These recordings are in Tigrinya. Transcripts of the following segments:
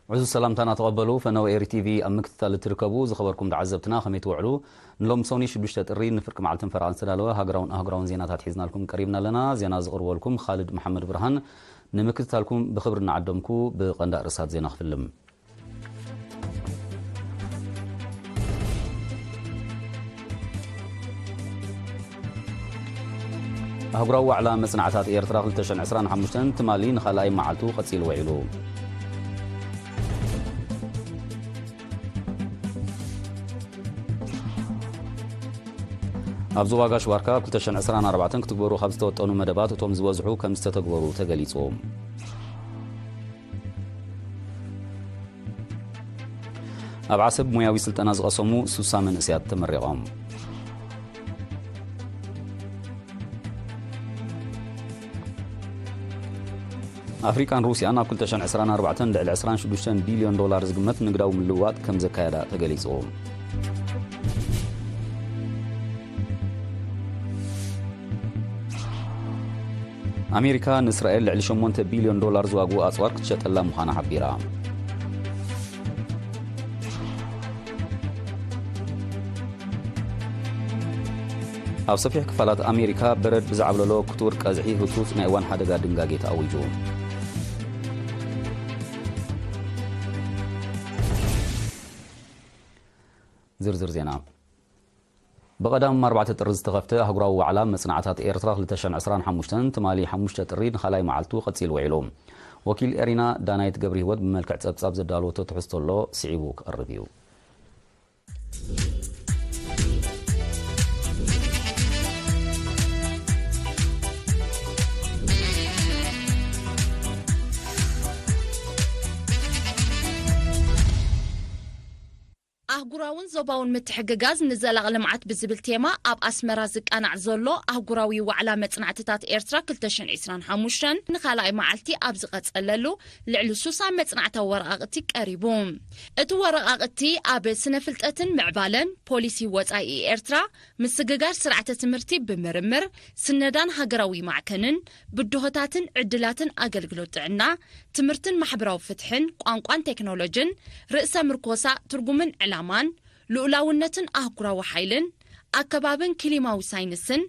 ዕዙዝ ሰላምታና ተቐበሉ። ፈነወ ኤሪ ቲቪ ኣብ ምክትታል እትርከቡ ዝኸበርኩም ተዓዘብትና ከመይ ትውዕሉ? ንሎም ሰኒ ሽዱሽተ ጥሪ ንፍርቂ መዓልትን ፈረቓን ዝተዳለወ ሃገራውን ኣህጉራውን ዜናታት ሒዝናልኩም ቀሪብና ኣለና። ዜና ዝቕርበልኩም ኻልድ መሓመድ ብርሃን። ንምክትታልኩም ብኽብሪ እናዓደምኩ ብቐንዲ ኣርእስታት ዜና ክፍልም። ኣህጉራዊ ዋዕላ መጽናዕታት ኤርትራ ክልተ ሽሕን ዕስራን ሓሙሽተን ትማሊ ንኻልኣይ መዓልቱ ቀጺሉ ውዒሉ። ኣብ ዞባ ጋሽ ባርካ ኣብ ክልተ ሽሕን ዕስራን ኣርባዕተን ክትግበሩ ካብ ዝተወጠኑ መደባት እቶም ዝበዝሑ ከም ዝተተግበሩ ተገሊጹ። ኣብ ዓሰብ ሞያዊ ስልጠና ዝቐሰሙ ሱሳ መንእሰያት ተመሪቖም። ኣፍሪቃን ሩስያን ኣብ ክልተ ሽሕን ዕስራን ኣርባዕተን ልዕሊ ዕስራን ሽዱሽተን ቢልዮን ዶላር ዝግመት ንግዳዊ ምልውዋጥ ከም ዘካየዳ ተገሊጹ። ኣሜሪካ ንእስራኤል ልዕሊ ሸሞንተ ቢልዮን ዶላር ዝዋግኡ ኣጽዋር ክትሸጠላ ምዃና ሓቢራ። ኣብ ሰፊሕ ክፋላት ኣሜሪካ በረድ ብዝዓብለሎ ክቱር ቀዝሒ ህጹጽ ናይ እዋን ሓደጋ ድንጋጌ ተኣዊጁ። ዝርዝር ዜና። ብቐዳም ኣርባዕተ ጥሪ ዝተኸፍተ ኣህጉራዊ ዋዕላ መጽናዕታት ኤርትራ ክልተ ሽሕን ዕስራን ሓሙሽተን ትማሊ ሓሙሽተ ጥሪ ንኻልኣይ መዓልቱ ቀጺሉ ውዒሉ። ወኪል ኤሪና ዳናይት ገብረህይወት ብመልክዕ ጸብጻብ ዘዳለወቶ ትሕዝቶ ኣሎ፣ ስዒቡ ክቐርብ እዩ። ኣህጉራውን ዞባውን ምትሕግጋዝ ንዘላቒ ልምዓት ብዝብል ቴማ ኣብ ኣስመራ ዝቃናዕ ዘሎ ኣህጉራዊ ዋዕላ መጽናዕትታት ኤርትራ ክልተ ሽሕን ዕስራን ሓሙሽተን ንኻልኣይ መዓልቲ ኣብ ዝቐጸለሉ ልዕሊ ሱሳ መጽናዕታዊ ወረቓቕቲ ቀሪቡ። እቲ ወረቓቕቲ ኣብ ስነ ፍልጠትን ምዕባለን፣ ፖሊሲ ወጻኢ ኤርትራ፣ ምስግጋር ስርዓተ ትምህርቲ ብምርምር፣ ስነዳን ሃገራዊ ማዕከንን፣ ብድሆታትን ዕድላትን ኣገልግሎት ጥዕና፣ ትምህርትን ማሕበራዊ ፍትሕን፣ ቋንቋን ቴክኖሎጅን፣ ርእሰ ምርኮሳ ትርጉምን ዕላማን፣ ልኡላውነትን ኣህጉራዊ ሓይልን፣ ኣከባብን ክሊማዊ ሳይንስን፣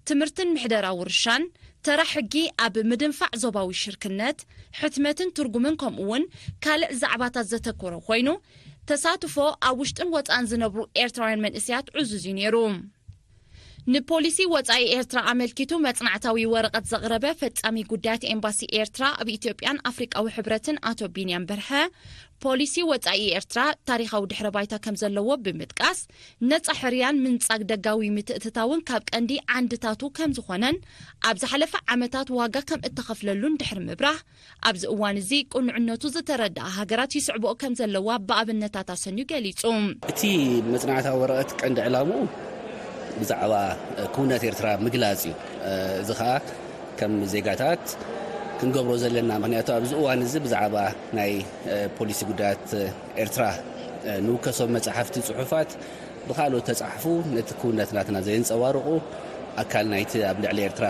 ትምህርትን ምሕደራ ውርሻን፣ ተራ ሕጊ ኣብ ምድንፋዕ ዞባዊ ሽርክነት፣ ሕትመትን ትርጉምን ከምኡ እውን ካልእ ዛዕባታት ዘተኮረ ኮይኑ፣ ተሳትፎ ኣብ ውሽጥን ወጻእን ዝነብሩ ኤርትራውያን መንእሰያት ዕዙዝ እዩ ነይሩ። ንፖሊሲ ወጻኢ ኤርትራ ኣመልኪቱ መጽናዕታዊ ወረቐት ዘቕረበ ፈጻሚ ጉዳያት ኤምባሲ ኤርትራ ኣብ ኢትዮጵያን ኣፍሪቃዊ ሕብረትን ኣቶ ቢንያም በርሀ፣ ፖሊሲ ወጻኢ ኤርትራ ታሪኻዊ ድሕረ ባይታ ከም ዘለዎ ብምጥቃስ፣ ነጻ ሕርያን ምንጻግ ደጋዊ ምትእትታውን ካብ ቀንዲ ዓንድታቱ ከም ዝኾነን፣ ኣብ ዝሓለፈ ዓመታት ዋጋ ከም እተኸፍለሉን ድሕሪ ምብራህ፣ ኣብዚ እዋን እዚ ቅኑዕነቱ ዝተረድኣ ሃገራት ይስዕብኦ ከም ዘለዋ ብኣብነታት ኣሰንዩ ገሊጹ። እቲ መጽናዕታዊ ወረቐት ቀንዲ ዕላምኡ ብዛዕባ ክውንነት ኤርትራ ምግላጽ እዩ። እዚ ኸኣ ከም ዜጋታት ክንገብሮ ዘለና፣ ምኽንያቱ ኣብዚ እዋን እዚ ብዛዕባ ናይ ፖሊሲ ጉዳያት ኤርትራ ንውከሶም መጻሕፍቲ፣ ጽሑፋት ብኻልኦት ተጻሕፉ ነቲ ክውንነት ናትና ዘየንጸባርቑ፣ ኣካል ናይቲ ኣብ ልዕሊ ኤርትራ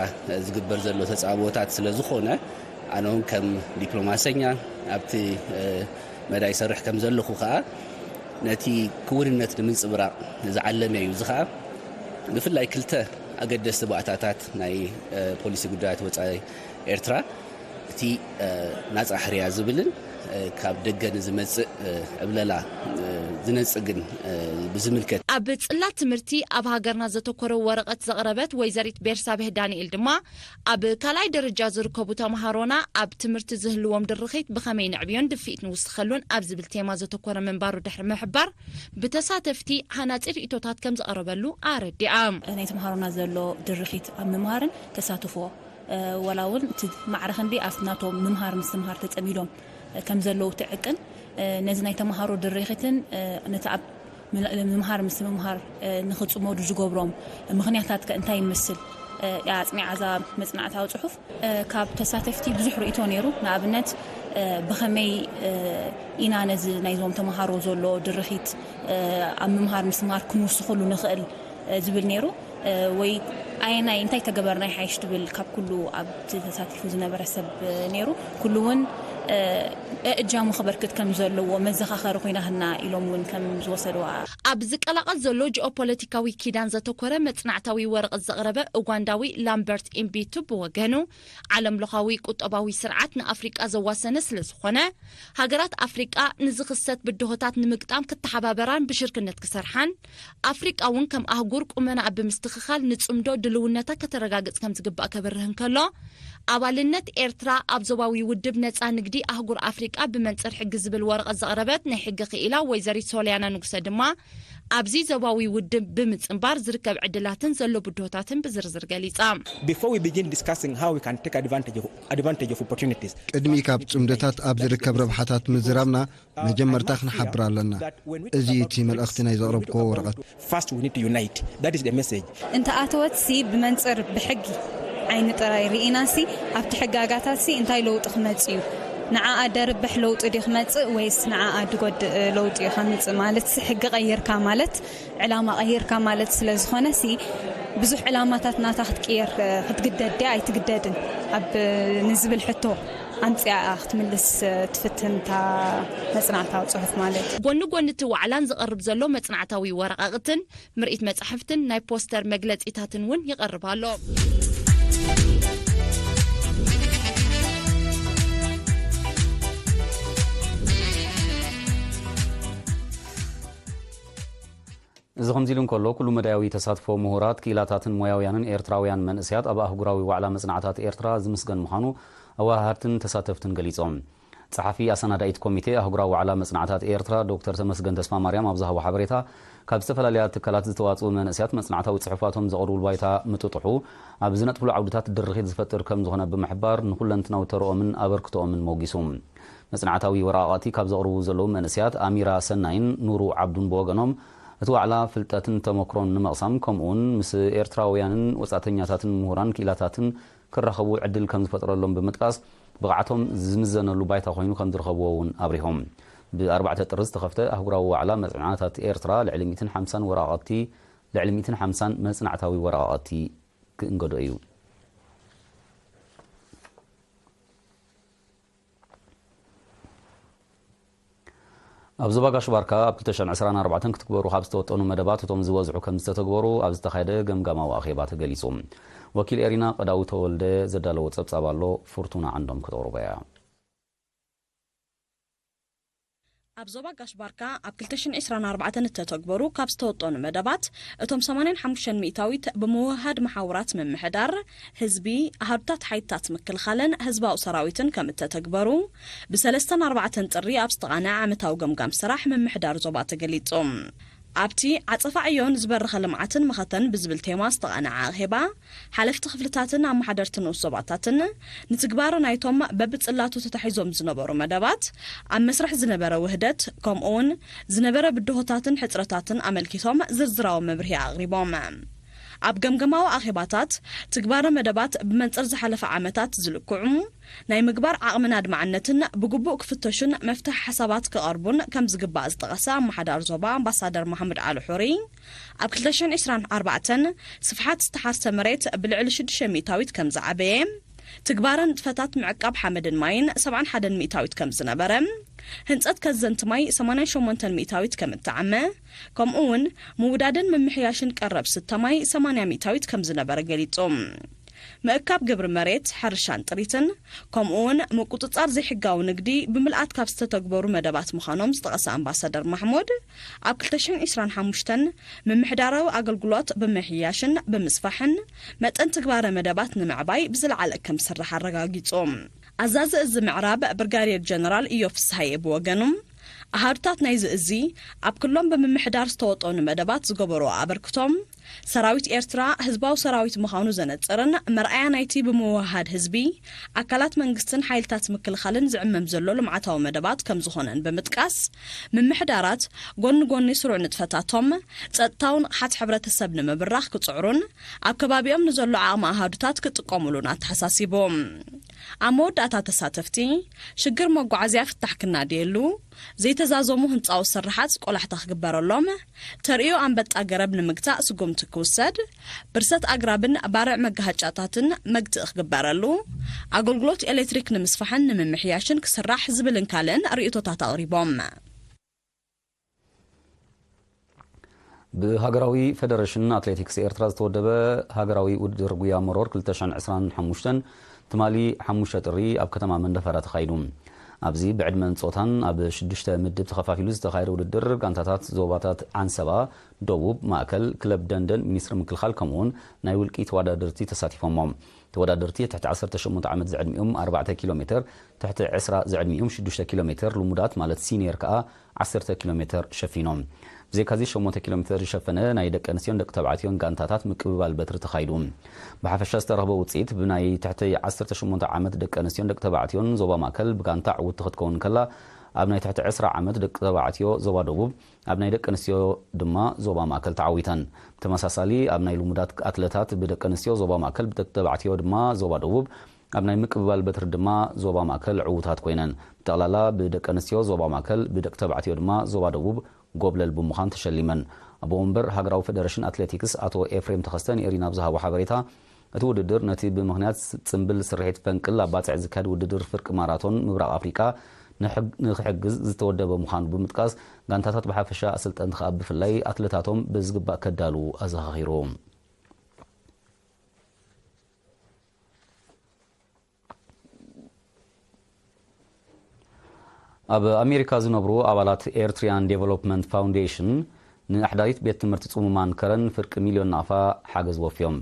ዝግበር ዘሎ ተጻብኦታት ስለ ዝኾነ፣ ኣነ እውን ከም ዲፕሎማሰኛ ኣብቲ መዳ ይሰርሕ ከም ዘለኹ ኸኣ ነቲ ክውንነት ንምንጽብራቕ ዝዓለመ እዩ። እዚ ኸኣ ብፍላይ ክልተ ኣገደስቲ ባእታታት ናይ ፖሊሲ ጉዳያት ወጻኢ ኤርትራ፣ እቲ ናጻ ሕርያ ዝብልን ካብ ደገ ንዝመጽእ ዕብለላ ዝነጽግን ብዝምልከት። ኣብ ጽላት ትምህርቲ ኣብ ሃገርና ዘተኮረ ወረቐት ዘቕረበት ወይዘሪት ቤርሳቤህ ዳንኤል ድማ፣ ኣብ ካልኣይ ደረጃ ዝርከቡ ተምሃሮና ኣብ ትምህርቲ ዝህልዎም ድርኺት ብኸመይ ነዕብዮን ድፍኢት ንውስኸሉን ኣብ ዝብል ቴማ ዘተኮረ ምንባሩ ድሕሪ ምሕባር፣ ብተሳተፍቲ ሃናጺ ርእይቶታት ከም ዝቐረበሉ ኣረዲኣ። ናይ ተምሃሮና ዘሎ ድርኺት ኣብ ምምሃርን ተሳትፎ፣ እ፣ ዋላ እውን እቲ ማዕረ ክንዲ ኣብቲ ናቶም ምምሃር ምስትምሃር ተጸሚዶም፣ እ፣ ከም ዘለዉ ትዕቅን፣ እ፣ ነዚ ናይ ተምሃሮ ድርኺትን፣ እ፣ ነቲ ኣብ ምል-፣ ምምሃር ምስትምሃር፣ እ፣ ንኽጽመዱ ዝገብሮም ምኽንያታት ከ እንታይ ይመስል? እ፣ እያ ኣጽኒዓ እዛ መጽናዕታዊ ጽሑፍ። እ፣ ካብ ተሳተፍቲ ብዙሕ ርእይቶ ነይሩ። ንኣብነት፣ እ፣ ብኸመይ፣ እ፣ ኢና ነዚ ናይዞም ተምሃሮ ዘሎ ድርኺት፣ እ፣ ኣብ ምምሃር ምስትምሃር ክንውስኸሉ ንኽእል፣ እ፣ ዝብል ነይሩ። እ፣ ወይ ኣየናይ እንታይ ተገበርና ይሓይሽ ትብል ካብ ኩሉ ኣብቲ ተሳቲፉ ዝነበረ ሰብ፣ እ፣ ነይሩ። ኩሉ እውን፣ እእጃሙ ክበርክት ከም ዘለዎ መዘኻኸሪ ኮይናትና ኢሎም እውን ከም ዝወሰድዋ። ኣብ ዝቀላቐል ዘሎ ጂኦፖለቲካዊ ኪዳን ዘተኮረ መጽናዕታዊ ወረቐት ዘቕረበ ኡጋንዳዊ ላምበርት ኢምቢቱ ብወገኑ፣ ዓለምለኻዊ ቁጠባዊ ስርዓት ንኣፍሪቃ ዘዋሰነ ስለ ዝኾነ፣ ሃገራት ኣፍሪቃ ንዝኽሰት ብድሆታት ንምግጣም ክተሓባበራን ብሽርክነት ክሰርሓን፣ ኣፍሪቃ እውን ከም ኣህጉር ቁመናኣ ብምስትኽኻል ንጽምዶ ድልውነታ ከተረጋግጽ ከም ዝግባእ ከብርህ እንከሎ፣ ኣባልነት ኤርትራ ኣብ ዞባዊ ውድብ ነጻ ንግዲ ኣህጉር ኣፍሪቃ ብመንጽር ሕጊ ዝብል ወረቐት ዘቕረበት ናይ ሕጊ ክኢላ ወይዘሪት ሶልያና ንጉሰ ድማ፣ ኣብዚ ዞባዊ ውድብ ብምጽንባር ዝርከብ ዕድላትን ዘሎ ብድሆታትን ብዝርዝር ገሊጻ። Before we begin discussing how we can take advantage of, advantage of opportunities, ቅድሚ ካብ ጽምዶታት ኣብ ዝርከብ ረብሓታት ምዝራብና መጀመርታ ክንሓብር ኣለና። እዚ እቲ መልእኽቲ ናይ ዘቕረብክዎ ወረቐት። First we need to unite. That is the message. እንተ ኣተወትሲ ብመንፅር ብሕጊ ዓይኒ ጥራይ ርኢናሲ ኣብቲ ሕጋጋታትሲ እንታይ ለውጢ ክመፅእ እዩ? ንዓኣ ደርብሕ ለውጢ ድዩ ክመፅእ ወይስ ንዓኣ ድጎድእ ለውጢ እዩ ከምፅእ? ማለትሲ ሕጊ ቀይርካ ማለት ዕላማ ቀይርካ ማለት ስለ ዝኾነሲ ብዙሕ ዕላማታት ናታ ክትቅየር ክትግደድ ድያ ኣይትግደድን ኣብ ንዝብል ሕቶ ኣምፅኣ ክትምልስ ትፍትንታ መፅናዕታዊ ፅሑፍ ማለት እዩ። ጎኒ ጎኒ እቲ ዋዕላን ዝቐርብ ዘሎ መጽናዕታዊ ወረቓቕትን ምርኢት መጻሕፍትን ናይ ፖስተር መግለጺታትን እውን ይቐርብ ኣሎ። እዚ ከምዚ ኢሉ እንከሎ፣ ኩሉ መዳያዊ ተሳትፎ ምሁራት፣ ክኢላታትን ሞያውያንን ኤርትራውያን መንእሰያት ኣብ ኣህጉራዊ ዋዕላ መጽናዕታት ኤርትራ ዝምስገን ምዃኑ ኣወሃሃድትን ተሳተፍትን ገሊጾም። ጸሓፊ ኣሰናዳኢት ኮሚቴ ኣህጉራዊ ዋዕላ መጽናዕታት ኤርትራ ዶክተር ተመስገን ተስፋማርያም ኣብ ዝሃቦ ሓበሬታ፣ ካብ ዝተፈላለያ ትካላት ዝተዋጽኡ መንእሰያት መጽናዕታዊ ጽሑፋቶም ዘቕርብሉ ባይታ ምጥጥሑ ኣብ ዝነጥፍሉ ዓውድታት ድርኺት ዝፈጥር ከም ዝኾነ ብምሕባር፣ ንኹለንትናዊ ተርኦምን ኣበርክቶኦምን ሞጊሱ። መጽናዕታዊ ወረቓቕቲ ካብ ዘቕርቡ ዘለዉ መንእሰያት ኣሚራ ሰናይን ኑሩ ዓብዱን ብወገኖም፣ እቲ ዋዕላ ፍልጠትን ተመክሮን ንምቕሳም፣ ከምኡውን ምስ ኤርትራውያንን ወጻእተኛታትን ምሁራን ክኢላታትን ክራኸቡ ዕድል ከም ዝፈጥረሎም ብምጥቃስ፣ ብቕዓቶም ዝምዘነሉ ባይታ ኮይኑ ከም ዝረኸብዎ እውን ኣብሪሆም። ብ ኣርባዕተ ጥሪ ዝተኸፍተ ኣህጉራዊ ዋዕላ መጽናዕታት ኤርትራ ልዕሊ ሚእትን ሓምሳን ወረቓቕቲ፣ ልዕሊ ሚእትን ሓምሳን መጽናዕታዊ ወረቓቕቲ ክእንገዶ እዩ። ኣብ ዞባ ጋሽ ባርካ ኣብ ክልተ ሽሕን ዕስራን ኣርባዕተን ክትግበሩ ካብ ዝተወጠኑ መደባት እቶም ዝበዝሑ ከም ዝተተግበሩ ኣብ ዝተኻየደ ገምጋማዊ ኣኼባ ተገሊጹ። ወኪል ኤሪና ቀዳዊ ተወልደ ዘዳለዎ ጸብጻብ ኣሎ፣ ፍርቱና ዓንዶም ከተቕርቦ እያ። ኣብ ዞባ ጋሽ ባርካ ኣብ ክልተ ሽሕን ዕስራን ኣርባዕተን እተተግበሩ ካብ ዝተወጠኑ መደባት እቶም ሰማንያን ሓሙሽተን ሚእታዊት ብምውህሃድ መሓውራት ምምሕዳር ህዝቢ፣ ኣሃዱታት ሓይልታት ምክልኻልን ህዝባዊ ሰራዊትን ከም እተተግበሩ ብሰለስተን ኣርባዕተን ጥሪ ኣብ ዝተቓነዐ ዓመታዊ ገምጋም ስራሕ ምምሕዳር ዞባ ተገሊጹ። ኣብቲ ዓጸፋ ዕዮን ዝበረኸ ልምዓትን መኸተን ብዝብል ቴማ ዝተቓነዐ ኣኼባ፣ ሓለፍቲ ክፍልታትን ኣመሓደርቲ ንኡስ ዞባታትን ንትግባረ ናይቶም በብጽላቱ ተታሒዞም ዝነበሩ መደባት፣ ኣብ መስርሕ ዝነበረ ውህደት፣ ከምኡውን ዝነበረ ብድሆታትን ሕጽረታትን ኣመልኪቶም ዝርዝራዊ መብርሂ ኣቕሪቦም። ኣብ ገምገማዊ ኣኼባታት፣ ትግባረ መደባት ብመንጽር ዝሓለፈ ዓመታት ዝልክዑ ናይ ምግባር ዓቕምን ኣድማዕነትን ብግቡእ ክፍተሹን መፍትሒ ሓሳባት ክቐርቡን ከም ዝግባእ ዝጠቐሰ ኣመሓዳሪ ዞባ ኣምባሳደር ማሕሙድ ዓሊ ሑሪ፣ ኣብ ክልተ ሽሕን ዕስራን ኣርባዕተን ስፍሓት ዝተሓርሰ መሬት ብልዕሊ ሽዱሽተ ሚእታዊት ከም ዝዓበየ፣ ትግባረ ንጥፈታት ምዕቃብ ሓመድን ማይን ሰብዓን ሓደን ሚእታዊት ከም ዝነበረ፣ ህንጸት ከዘንቲ ማይ ሰማንያን ሸሞንተን ሚእታዊት ከም እተዓመ፣ ከምኡ እውን ምውዳድን ምምሕያሽን ቀረብ ስተ ማይ ሰማንያ ሚእታዊት ከም ዝነበረ ገሊጹ። ምእካብ ግብሪ መሬት፣ ሕርሻን ጥሪትን፣ ከምኡ እውን ምቁጽጻር ዘይሕጋዊ ንግዲ ብምልኣት ካብ ዝተተግበሩ መደባት ምዃኖም ዝጠቐሰ ኣምባሳደር ማሕሙድ፣ ኣብ ክልተ ሽሕን ዕስራን ሓሙሽተን ምምሕዳራዊ ኣገልግሎት ብምሕያሽን ብምስፋሕን መጠን ትግባረ መደባት ንምዕባይ ብዝለዓለ ከም ዝስራሕ ኣረጋጊጹ። ኣዛዚ እዚ ምዕራብ ብርጋዴር ጀነራል እዮብ ፍስሃየ ብወገኑ፣ ኣሃዱታት ናይዚ እዚ ኣብ ክሎም ብምምሕዳር ዝተወጠኑ መደባት ዝገበርዎ ኣበርክቶም፣ ሰራዊት ኤርትራ ህዝባዊ ሰራዊት ምዃኑ ዘነጽርን መርኣያ ናይቲ ብምውህሃድ ህዝቢ፣ ኣካላት መንግስትን ሓይልታት ምክልኻልን ዝዕመም ዘሎ ልምዓታዊ መደባት ከም ዝኾነን ብምጥቃስ፣ ምምሕዳራት ጎኒ ጎኒ ስሩዕ ንጥፈታቶም፣ ጸጥታዊ ንቕሓት ሕብረተሰብ ንምብራኽ ክጽዕሩን ኣብ ከባቢኦም ንዘሎ ዓቕሚ ኣሃዱታት ክጥቀሙሉን ኣተሓሳሲቡ። ኣብ መወዳእታ ተሳተፍቲ፣ ሽግር መጓዓዝያ ፍታሕ ክናድየሉ፣ ዘይተዛዘሙ ህንፃዊ ስርሓት ቆላሕታ ክግበረሎም፣ ተርእዮ ኣንበጣ ገረብ ንምግታእ ስጉምቲ ክውሰድ፣ ብርሰት ኣግራብን ባርዕ መጋሃጫታትን መግትኢ ክግበረሉ፣ ኣገልግሎት ኤሌክትሪክ ንምስፋሕን ንምምሕያሽን ክስራሕ ዝብልን ካልእን ርእይቶታት ኣቕሪቦም። ብሃገራዊ ፈደረሽን ኣትሌቲክስ ኤርትራ ዝተወደበ ሃገራዊ ውድድር ጉያ መሮር ክልተ ሽሕን ዕስራን ሓሙሽተን ትማሊ ሓሙሽተ ጥሪ ኣብ ከተማ መንደፈራ ተኻይዱ። ኣብዚ ብዕድመን ጾታን ኣብ ሽዱሽተ ምድብ ተኸፋፊሉ ዝተኻየደ ውድድር፣ ጋንታታት ዞባታት ዓንሰባ፣ ደቡብ፣ ማእከል፣ ክለብ ደንደን፣ ሚኒስትሪ ምክልኻል ከምኡውን ናይ ውልቂ ተወዳደርቲ ተሳቲፎሞ። ተወዳደርቲ ትሕቲ ዓሰርተ ሸሞንተ ዓመት ዝዕድሚኦም ኣርባዕተ ኪሎ ሜትር፣ ትሕቲ ዕስራ ዝዕድሚኦም ሽዱሽተ ኪሎ ሜትር ልሙዳት ማለት ሲኒየር ከኣ ዓሰርተ ኪሎ ሜትር ሸፊኖም። ብዘይካዚ ሸሞንተ ኪሎ ሜትር ዝሸፈነ ናይ ደቂ ኣንስትዮን ደቂ ተባዕትዮን ጋንታታት ምቅብባል በትሪ ተኻይዱ። ብሓፈሻ ዝተረኽበ ውጽኢት፣ ብናይ ትሕቲ ዓሰርተ ሸሞንተ ዓመት ደቂ ኣንስትዮን ደቂ ተባዕትዮን ዞባ ማእከል ብጋንታ ዕውትቲ ክትከውን ከላ፣ ኣብ ናይ ትሕቲ ዕስራ ዓመት ደቂ ተባዕትዮ ዞባ ደቡብ፣ ኣብ ናይ ደቂ ኣንስትዮ ድማ ዞባ ማእከል ተዓዊተን። ብተመሳሳሊ ኣብ ናይ ልሙዳት ኣትለታት ብደቂ ኣንስትዮ ዞባ ማእከል፣ ብደቂ ተባዕትዮ ድማ ዞባ ደቡብ፣ ኣብ ናይ ምቅብባል በትሪ ድማ ዞባ ማእከል ዕዉታት ኮይነን። ብጠቕላላ ብደቂ ኣንስትዮ ዞባ ማእከል፣ ብደቂ ተባዕትዮ ድማ ዞባ ደቡብ ጎብለል ብምዃን ተሸሊመን። ኣቦ ወንበር ሃገራዊ ፈደረሽን ኣትሌቲክስ ኣቶ ኤፍሬም ተኸስተ ንኤሪና ኣብ ዝሃቦ ሓበሬታ፣ እቲ ውድድር ነቲ ብምኽንያት ጽምብል ስርሒት ፈንቅል ኣብ ባጽዕ ዝካየድ ውድድር ፍርቂ ማራቶን ምብራቕ ኣፍሪቃ ንሕግ-፣ ንክሕግዝ ዝተወደበ ምዃኑ ብምጥቃስ፣ ጋንታታት ብሓፈሻ፣ ኣሰልጠንቲ ከኣ ብፍላይ ኣትለታቶም ብዝግባእ ከዳልዉ ኣዘኻኺሩ። ኣብ ኣሜሪካ ዝነብሩ ኣባላት ኤርትሪያን ዴቨሎፕመንት ፋውንዴሽን ንኣሕዳሪት ቤት ትምህርቲ ጽሙማን ከረን ፍርቂ ሚልዮን ናቕፋ ሓገዝ ወፍዮም።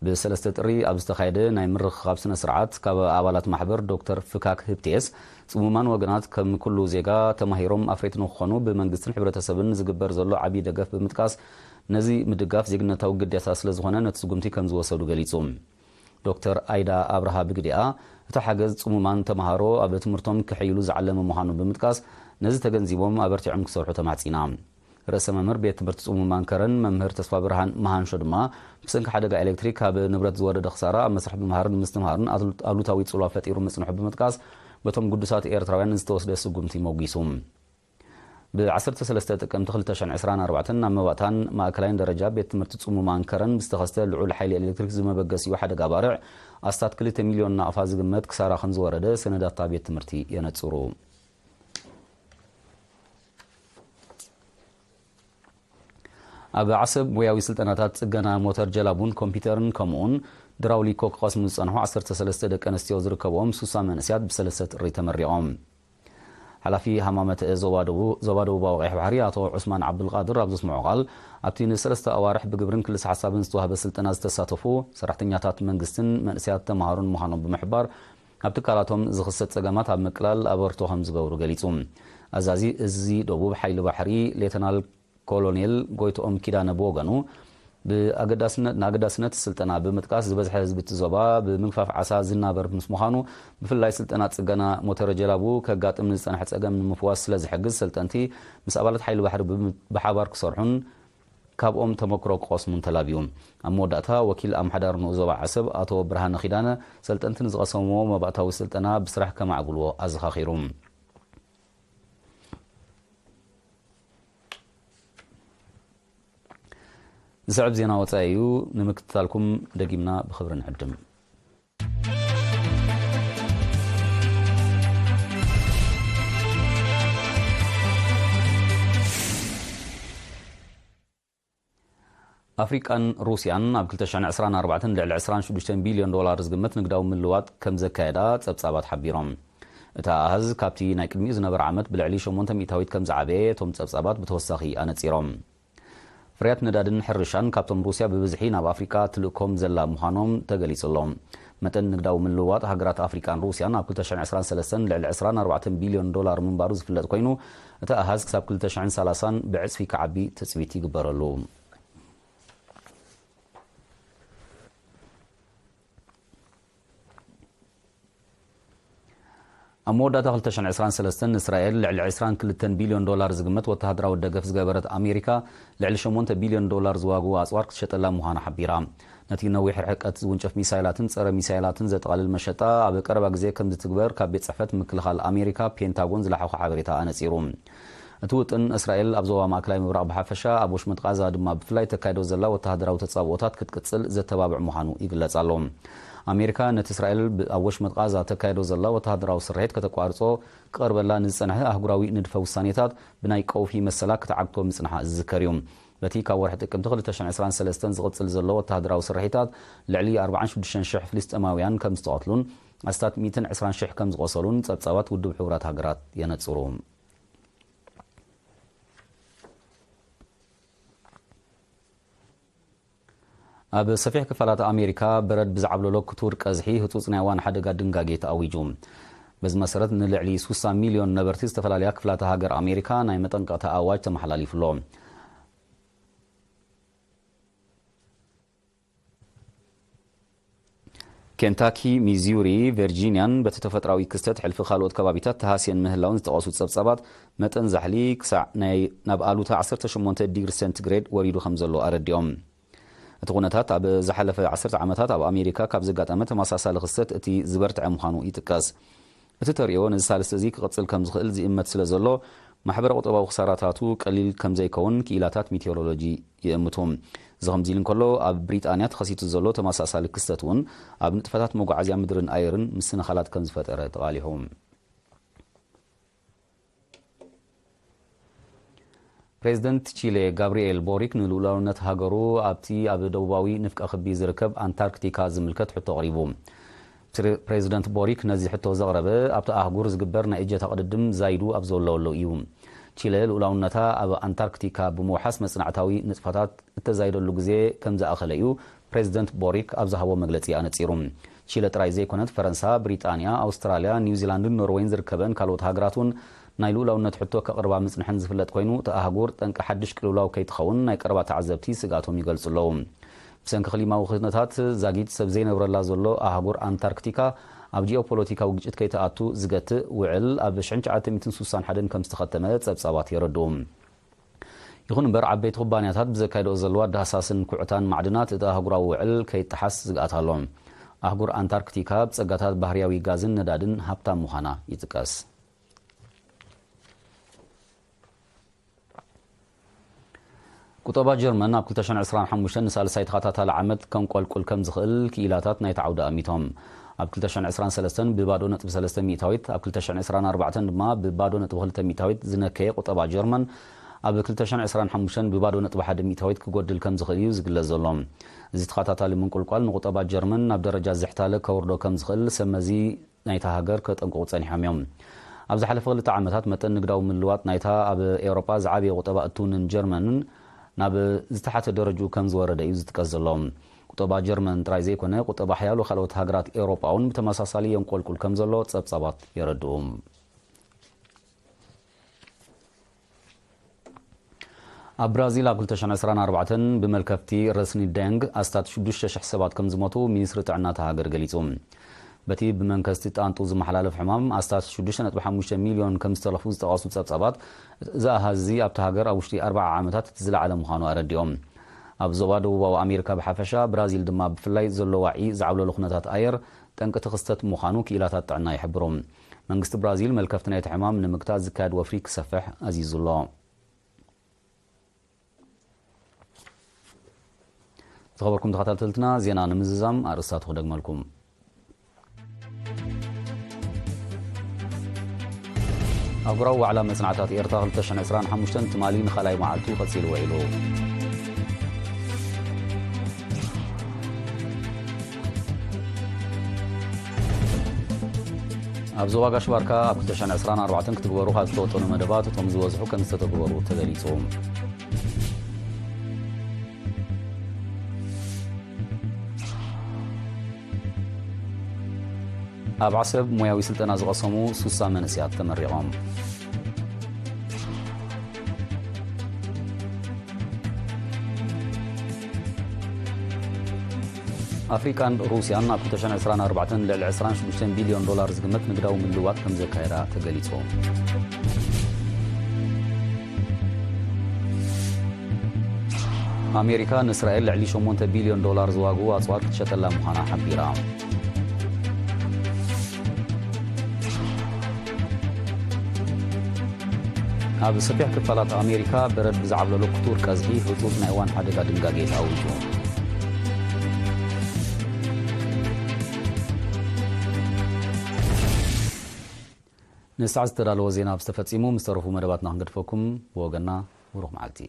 ብሰለስተ ጥሪ ኣብ ዝተኻየደ ናይ ምርኽኻብ ስነ ስርዓት፣ ካብ ኣባላት ማሕበር ዶክተር ፍካክ ህብቴስ፣ ጽሙማን ወገናት ከም ኩሉ ዜጋ ተማሂሮም ኣፍረይቲ ንክኾኑ ብመንግስትን ሕብረተሰብን ዝግበር ዘሎ ዓብዪ ደገፍ ብምጥቃስ፣ ነዚ ምድጋፍ ዜግነታዊ ግዴታ ስለ ዝኾነ ነቲ ስጉምቲ ከም ዝወሰዱ ገሊጹ። ዶክተር ኣይዳ ኣብርሃ ብግዲኣ፣ እቲ ሓገዝ ጽሙማን ተምሃሮ ኣብ ትምህርቶም ክሕይሉ ዝዓለመ ምዃኑ ብምጥቃስ፣ ነዚ ተገንዚቦም ኣበርቲዖም ክሰርሑ ተማሕጺና። ርእሰ መምህር ቤት ትምህርቲ ጽሙማን ከረን መምህር ተስፋ ብርሃን መሃንሾ ድማ፣ ብሰንኪ ሓደጋ ኤሌክትሪክ ካብ ንብረት ዝወረደ ክሳራ ኣብ መስርሕ ምምሃርን ምስትምሃርን ኣሉ-፣ ኣሉታዊ ጽልዋ ፈጢሩ ምጽንሑ ብምጥቃስ፣ በቶም ግዱሳት ኤርትራውያን ዝተወስደ ስጉምቲ ሞጒሱ። ብ ዓሰርተ ሰለስተ ጥቅምቲ ክልተ ሽሕን ዕስራን ኣርባዕተን ናብ መባእታን ማእከላይን ደረጃ ቤት ትምህርቲ ጽሙማን ከረን ብዝተኸስተ ልዑል ሓይሊ ኤሌክትሪክ ዝመበገሲኡ ሓደጋ ባርዕ ኣስታት ክልተ ሚልዮን ናቕፋ ዝግመት ክሳራ ከም ዝወረደ ሰነዳት እታ ቤት ትምህርቲ የነጽሩ። ኣብ ዓሰብ ሞያዊ ስልጠናታት ጽገና ሞተር ጀላቡን ኮምፒውተርን ከምኡውን ድራውሊኮ ክቐስሙ ዝጸንሑ ዓሰርተ ሰለስተ ደቂ ኣንስትዮ ዝርከብኦም ሱሳ መንእስያት ብሰለስተ ጥሪ ተመሪቖም። ሓላፊ ሃማመተ ዞባ ደቡ-፣ ዞባ ደቡባዊ ቀይሕ ባሕሪ ኣቶ ዑስማን ዓብዱልቃድር ኣብ ዘስምዖ ቃል፣ ኣብቲ ንሰለስተ ኣዋርሕ ብግብርን ክልሰ ሓሳብን ዝተዋህበ ስልጠና ዝተሳተፉ ሰራሕተኛታት መንግስትን መንእስያት ተምሃሮን ምዃኖም ብምሕባር፣ ኣብ ትካላቶም ዝኽሰት ጸገማት ኣብ ምቅላል ኣበርክቶ ከም ዝገብሩ ገሊጹ። ኣዛዚ እዚ ደቡብ ሓይሊ ባሕሪ ሌተናል ኮሎኔል ጎይትኦም ኪዳነ ብወገኑ፣ ብኣገዳስነት፣ ንኣገዳስነት ስልጠና ብምጥቃስ፣ ዝበዝሐ ህዝቢ እቲ ዞባ ብምግፋፍ ዓሳ ዝናበር ምስ ምዃኑ፣ ብፍላይ ስልጠና ጽገና ሞተረ ጀላቡ ከጋጥም ንዝጸንሐ ጸገም ንምፍዋስ ስለ ዝሕግዝ፣ ሰልጠንቲ ምስ ኣባላት ሓይሊ ባሕሪ ብም-፣ ብሓባር ክሰርሑን ካብኦም ተመክሮ ክቐስሙን ተላብዩ። ኣብ መወዳእታ፣ ወኪል ኣምሓዳር ንኡስ ዞባ ዓሰብ ኣቶ ብርሃነ ኪዳነ፣ ሰልጠንቲ ንዝቐሰምዎ መባእታዊ ስልጠና ብስራሕ ከማዕብልዎ ኣዘኻኺሩ። ዝስዕብ ዜና ወጻኢ እዩ። ንምክትታልኩም ደጊምና ብኽብሪ ንዕድም። ኣፍሪቃን ሩስያን ኣብ ክልተ ሽሕን ዕስራን ኣርባዕተን ልዕሊ ዕስራን ሽዱሽተን ቢልዮን ዶላር ዝግመት ንግዳዊ ምልዋጥ ከም ዘካየዳ ጸብጻባት ሓቢሮም። እቲ ኣሃዝ ካብቲ ናይ ቅድሚኡ ዝነበረ ዓመት ብልዕሊ ሸሞንተ ሚእታዊት ከም ዝዓበየ እቶም ጸብጻባት ብተወሳኺ ኣነጺሮም። ፍርያት ነዳድን ሕርሻን ካብቶም ሩስያ ብብዝሒ ናብ ኣፍሪቃ ትልእኮም ዘላ ምዃኖም ተገሊጹ ኣሎ። መጠን ንግዳዊ ምልውዋጥ ሃገራት ኣፍሪቃን ሩስያን ኣብ ክልተ ሽሕን ዕስራን ሰለስተን ልዕሊ ዕስራን ኣርባዕተን ቢልዮን ዶላር ምንባሩ ዝፍለጥ ኮይኑ፣ እቲ ኣሃዝ ክሳብ ክልተ ሽሕን ሰላሳን ብዕጽፊ ክዓቢ ትጽቢት ይግበረሉ። ኣብ መወዳእታ ክልተ ሽሕን ዕስራን ሰለስተን ንእስራኤል ልዕሊ ዕስራን ክልተን ቢልዮን ዶላር ዝግመት ወተሃደራዊ ደገፍ ዝገበረት ኣሜሪካ፣ ልዕሊ ሸሞንተ ቢልዮን ዶላር ዝዋግኡ ኣጽዋር ክትሸጠላ ምዃና ሓቢራ። ነቲ ነዊሕ ርሕቀት ዝውንጨፍ ሚሳይላትን ጸረ ሚሳይላትን ዘጠቓልል መሸጣ ኣብ ቀረባ ግዜ ከም ዝትግበር ካብ ቤት ጽሕፈት ምክልኻል ኣሜሪካ ፔንታጎን ዝለሓኾ ሓበሬታ ኣነጺሩ። እቲ ውጥን፣ እስራኤል ኣብ ዞባ ማእከላይ ምብራቕ ብሓፈሻ፣ ኣብ ወሽመጥ ቃዛ ድማ ብፍላይ ተካይዶ ዘላ ወተሃደራዊ ተጻብኦታት ክትቅጽል ዘተባብዕ ምዃኑ ይግለጽ ኣሎ። ኣሜሪካ ነቲ እስራኤል ብ-፣ ኣብ ወሽመጥ ቃዛ ተካይዶ ዘላ ወተሃደራዊ ስርሒት ከተቋርጾ ክቐርበላ ንዝጸንሐ ኣህጉራዊ ንድፈ ውሳኔታት ብናይ ቀውፊ መሰላ ክትዓግቶ ምጽንሓ ዝዝከር እዩ። በቲ ካብ ወርሒ ጥቅምቲ ክልተ ሽሕን ዕስራን ሰለስተን ዝቕጽል ዘሎ ወተሃደራዊ ስርሒታት፣ ልዕሊ ኣርባዓን ሽዱሽተን ሽሕ ፍልስጤማውያን ከም ዝተቐትሉን ኣስታት ሚእትን ዕስራን ሽሕ ከም ዝቖሰሉን ጸብጻባት ውድብ ሕቡራት ሃገራት የነጽሩ። ኣብ ሰፊሕ ክፋላት ኣሜሪካ በረድ ብዝዓብለሎ ክቱር ቀዝሒ ህጹጽ ናይ እዋን ሓደጋ ድንጋጌ ተኣዊጁ። በዚ መሰረት፣ ንልዕሊ ስሳ ሚልዮን ነበርቲ ዝተፈላለያ ክፍላተ ሃገር ኣሜሪካ ናይ መጠንቀቕታ ኣዋጅ ተመሓላሊፉ ኣሎ። ኬንታኪ፣ ሚዙሪ፣ ቨርጂንያን በቲ ተፈጥራዊ ክስተት ሕልፊ ካልኦት ከባቢታት ተሃስየን ምህላውን ዝጠቐሱ ጸብጻባት፣ መጠን ዛሕሊ ክሳዕ ናይ ናብ ኣሉታ ዓሰርተ ሸሞንተ ዲግሪ ሴንቲግሬድ ወሪዱ ከም ዘሎ ኣረዲኦም። እቲ ኩነታት ኣብ ዝሓለፈ ዓሰርተ ዓመታት ኣብ ኣሜሪካ ካብ ዘጋጠመ ተመሳሳሊ ክስተት እቲ ዝበርትዐ ምዃኑ ይጥቀስ። እቲ ተርእዮ ነዚ ሳልስቲ እዚ ክቕጽል ከም ዝኽእል ዝእመት ስለ ዘሎ፣ ማሕበረ ቁጠባዊ ክሳራታቱ ቀሊል ከም ዘይከውን ክኢላታት ሜቴዎሮሎጂ ይእምቱ። እዚ ከምዚ ኢሉ እንከሎ፣ ኣብ ብሪጣንያ ተኸሲቱ ዘሎ ተመሳሳሊ ክስተት እውን ኣብ ንጥፈታት መጓዓዝያ ምድርን ኣየርን ምስንኻላት ከም ዝፈጠረ ተቓሊሑ። ፕሬዚደንት ቺለ ጋብሪኤል ቦሪክ ንልኡላውነት ሃገሩ ኣብቲ ኣብ ደቡባዊ ንፍቀ ክቢ ዝርከብ ኣንታርክቲካ ዝምልከት ሕቶ ኣቕሪቡ። ፕሬ-፣ ፕሬዚደንት ቦሪክ ነዚ ሕቶ ዘቕረበ፣ ኣብቲ ኣህጉር ዝግበር ናይ እጀታ ቅድድም ዛይዱ ኣብ ዘለወሉ እዩ። ቺለ ልኡላውነታ ኣብ ኣንታርክቲካ ብምውሓስ መጽናዕታዊ ንጥፈታት እተዛይደሉ ግዜ ከም ዝኣኸለ እዩ ፕሬዚደንት ቦሪክ ኣብ ዝሃቦ መግለጺ ኣነጺሩ። ቺለ ጥራይ ዘይኮነት፣ ፈረንሳ፣ ብሪጣንያ፣ ኣውስትራልያ፣ ኒውዚላንድን ኖርወይን ዝርከበን ካልኦት ሃገራት እውን ናይ ልኡላውነት ሕቶ ከቕርባ ምጽንሐን ዝፍለጥ ኮይኑ፣ እቲ ኣህጉር ጠንቂ ሓድሽ ቅልውላው ከይትኸውን ናይ ቀረባ ተዓዘብቲ ስግኣቶም ይገልጹ ኣለዉ። ብሰንኪ ክሊማዊ ኩነታት ዛጊት ሰብ ዘይነብረላ ዘሎ ኣህጉር ኣንታርክቲካ፣ ኣብ ጂኦፖለቲካዊ ግጭት ከይትኣቱ ዝገትእ ውዕል ኣብ ሽሕን ትሽዓተ ሚእትን ስሳን ሓደን ከም ዝተኸተመ ጸብጻባት የረድኡ። ይኹን እምበር፣ ዓበይቲ ኩባንያታት ብዘካይድኦ ዘለዋ ዳህሳስን ኩዕታን ማዕድናት፣ እቲ ኣህጉራዊ ውዕል ከይጠሓስ ስግኣት ኣሎ። ኣህጉር ኣንታርክቲካ ብጸጋታት ባህርያዊ ጋዝን ነዳድን ሃብታም ምዃና ይጥቀስ። ቁጠባ ጀርመን ኣብ ክልተ ሽሕን ዕስራን ሓሙሽተን ንሳልሳይ ተኸታታሊ ዓመት ከንቆልቁል ከም ዝኽእል ክኢላታት ናይቲ ዓውዲ ኣሚቶም። ኣብ ክልተ ሽሕን ዕስራን ሰለስተን ብባዶ ነጥቢ ሰለስተ ሚእታዊት፣ ኣብ ክልተ ሽሕን ዕስራን ኣርባዕተን ድማ ብባዶ ነጥቢ ክልተ ሚእታዊት ዝነከየ ቁጠባ ጀርመን፣ ኣብ ክልተ ሽሕን ዕስራን ሓሙሽተን ብባዶ ነጥቢ ሓደ ሚእታዊት ክጎድል ከም ዝኽእል እዩ ዝግለጽ ዘሎ። እዚ ተኸታታሊ ምንቁልቋል ንቁጠባ ጀርመን ናብ ደረጃ ዝሕታለ ከውርዶ ከም ዝኽእል ሰብ መዚ ናይታ ሃገር ከጠንቅቑ ጸኒሖም እዮም። ኣብ ዝሓለፈ ክልተ ዓመታት፣ መጠን ንግዳዊ ምልዋጥ ናይታ ኣብ ኤውሮጳ ዝዓበየ ቁጠባ እትውንን ጀርመንን ናብ ዝተሓተ ደረጅኡ ከም ዝወረደ እዩ ዝጥቀስ ዘሎ። ቁጠባ ጀርመን ጥራይ ዘይኮነ፣ ቁጠባ ሓያሎ ካልኦት ሃገራት ኤውሮጳ እውን ብተመሳሳሊ የንቆልቁል ከም ዘሎ ጸብጻባት የረድኡ። ኣብ ብራዚል ኣብ ክልተ ሽሕን ዕስራን ኣርባዕተን ብመልከፍቲ ረስኒ ደንግ ኣስታት ሽዱሽተ ሽሕ ሰባት ከም ዝሞቱ ሚኒስትሪ ጥዕና እታ ሃገር ገሊጹ። በቲ ብመንከስቲ ጣንጡ ዝመሓላለፍ ሕማም ኣስታት ሽዱሽተ ነጥቢ ሓሙሽተ ሚልዮን ከም ዝተረፉ ዝጠቐሱ ጸብጻባት፣ እዚ ኣሃዝ እዚ ኣብታ ሃገር ኣብ ውሽጢ ኣርብዓ ዓመታት እቲ ዝለዓለ ምዃኑ ኣረዲኦም። ኣብ ዞባ ደቡባዊ ኣሜሪካ ብሓፈሻ፣ ብራዚል ድማ ብፍላይ ዘሎ ዋዒ ዝዓብለሎ ኩነታት ኣየር ጠንቂ እቲ ክስተት ምዃኑ ክኢላታት ጥዕና ይሕብሩ። መንግስቲ ብራዚል መልከፍቲ ናይቲ ሕማም ንምግታእ ዝካየድ ወፍሪ ክሰፍሕ ኣዚዙ ኣሎ። ዝኸበርኩም ተኸታተልትና፣ ዜና ንምዝዛም ኣርእስታቱ ክደግመልኩም። ኣህጉራዊ ዋዕላ መጽናዕታት ኤርትራ ክልተ ሽሕን ዕስራን ሓሙሽተን ትማሊ ንኻልኣይ መዓልቱ ቀጺሉ ውዒሉ። ኣብ ዞባ ጋሽ ባርካ ኣብ ክልተ ሽሕን ዕስራን ኣርባዕተን ክትግበሩ ካብ ዝተወጠኑ መደባት እቶም ዝበዝሑ ከም ዝተተግበሩ ተገሊጹ። ኣብ ዓሰብ ሞያዊ ስልጠና ዝቐሰሙ ሱሳ መንእሰያት ተመሪቖም። ኣፍሪቃን ሩስያን ኣብ ክልተ ሽሕን ዕስራን ኣርባዕተን ልዕሊ ዕስራን ሽዱሽተን ቢልዮን ዶላር ዝግመት ንግዳዊ ምልውዋጥ ከም ዘካየዳ ተገሊጹ። ኣሜሪካ ንእስራኤል ልዕሊ ሸሞንተ ቢልዮን ዶላር ዝዋግኡ ኣጽዋር ክትሸጠላ ምዃና ሓቢራ። ኣብ ሰፊሕ ክፋላት ኣሜሪካ በረድ ብዝዓብለሎ ክቱር ቀዝሒ ህጹጽ ናይ እዋን ሓደጋ ድንጋጌ ተኣዊጁ። ንሰዓት ዝተዳለወ ዜና ኣብዚ ተፈጺሙ። ምስ ተረፉ መደባትና ክንገድፈኩም። ብወገንና ብሩኽ መዓልቲ።